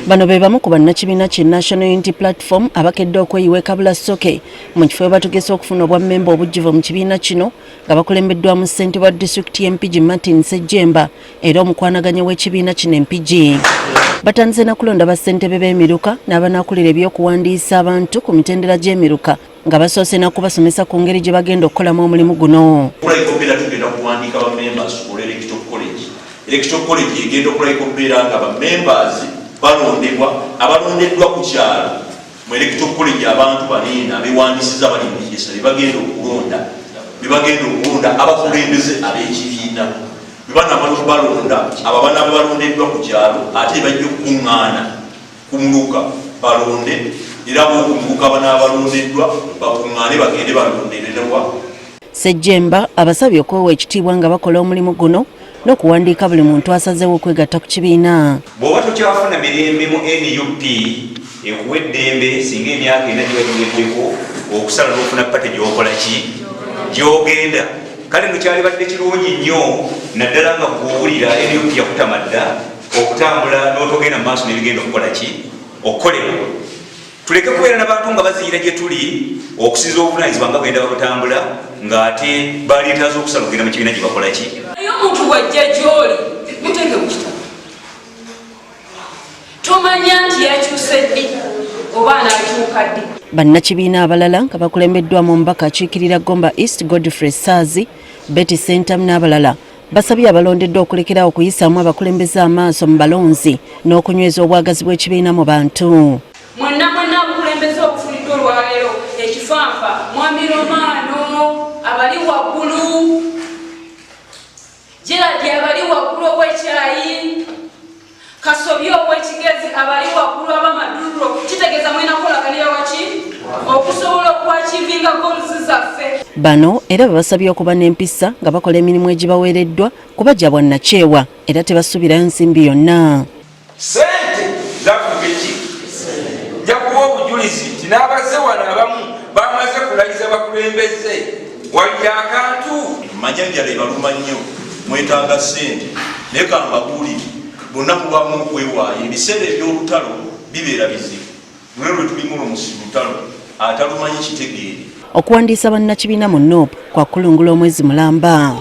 Bano be bamu ku bannakibiina ki National Unity Platform abakedde okweyiwa e Kabulasoke mu kifo we batugese okufuna obwammemba obujjuvu mu kibiina kino nga bakulembeddwamu ssentebe wa disitulikiti y'e Mpigi Martin Ssejjemba era omukwanaganya w'ekibiina kino e Mpigi. Batandise na kulonda bassentebe b'emiruka n'abanaakulira ebyokuwandiisa abantu ku mitendera gy'emiruka nga basoose na kubasomesa ku ngeri gye bagenda okukolamu omulimu guno. Tugenda kuwandiika ba members ku Electoral College. Electoral College egenda okulabika okubeera nga ba members balondebwa abalondeddwa ku kyalo mu Electoral College. Abantu baneena abewandiisiza bali mu Kigesa bebagenda okulonda bebagenda okulonda abakulembeze ab'ekibiina. Bwe banaamala okubalonda, abo abanaaba balondeddwa ku kyalo ate bajja okukuŋŋaana ku muluka balonde, era ab'okumuluka abanaaba balondeddwa bakuŋŋaane bagende balonderewa. Ssejjemba abasabye okwewa ekitiibwa nga bakola omulimu guno n'okuwandiika buli muntu asazeewo okwegatta ku kibiina. Bw'oba tokyafuna mirembe mu NUP, ekuwa eddembe singa emyaka 4 giba giweddeko okusala n'ofuna pate gy'okola ki gy'ogenda. Kale no kyalibadde kirungi nnyo, naddala nga gw'owulira NUP yakutama dda, okutambula n'otogenda mu maaso n'ebigenda okukola ki okukolebwa. Tuleke kubeera n'abantu nga baziyira gye tuli okusinza obuvunaanyizibwa nga bwenda babutambula ng'ate baleetaaza okusala okugenda mu kibiina gye bakola ki. Naye omuntu bw'ajja gy'oli, muteeke mu kitabo, tomanya nti yakyuse ddi oba anaakyuka ddi. Bannakibiina abalala nga bakulembeddwamu omubaka akiikirira Gomba East Godfrey Saazi, Betty Sentamu n'abalala basabye abalondeddwa okulekerawo okuyisaamu abakulembeze amaaso mu balonzi n'okunyweza obwagazi bw'ekibiina mu bantu. Mwenna mwenna abukulembeze obufuliddwa olwaleero, ekifanfa Mwami Romaano abali waggulu, Gerald abali waggulu ow'ekyayi, Kasobye ow'ekigezi abali waggulu abamaduluro, kitegeeza mulina kukolaganira waki okusobola okwakivinga goals zaffe. Bano era babasabye okuba n'empisa nga bakola emirimu egibaweereddwa kuba gya bwannakyewa era tebasuubirayo nsimbi yonna. Ssente zafuuka eki? Nja kuwa obujulizi nti n'abazze wano abamu bamaze kulayiza bakulembeze wali akantu. Manya enjala ebaluma nnyo, mwetaaga ssente, naye kambabuulire, bonna mubaamu okwewaayo. Ebiseera eby'olutalo bibeera bizibu. Luno lwe tulimu luno si lutalo, atalumanyi kitegeere. Okuwandiisa bannakibiina mu Nup kwakulungula omwezi mulamba.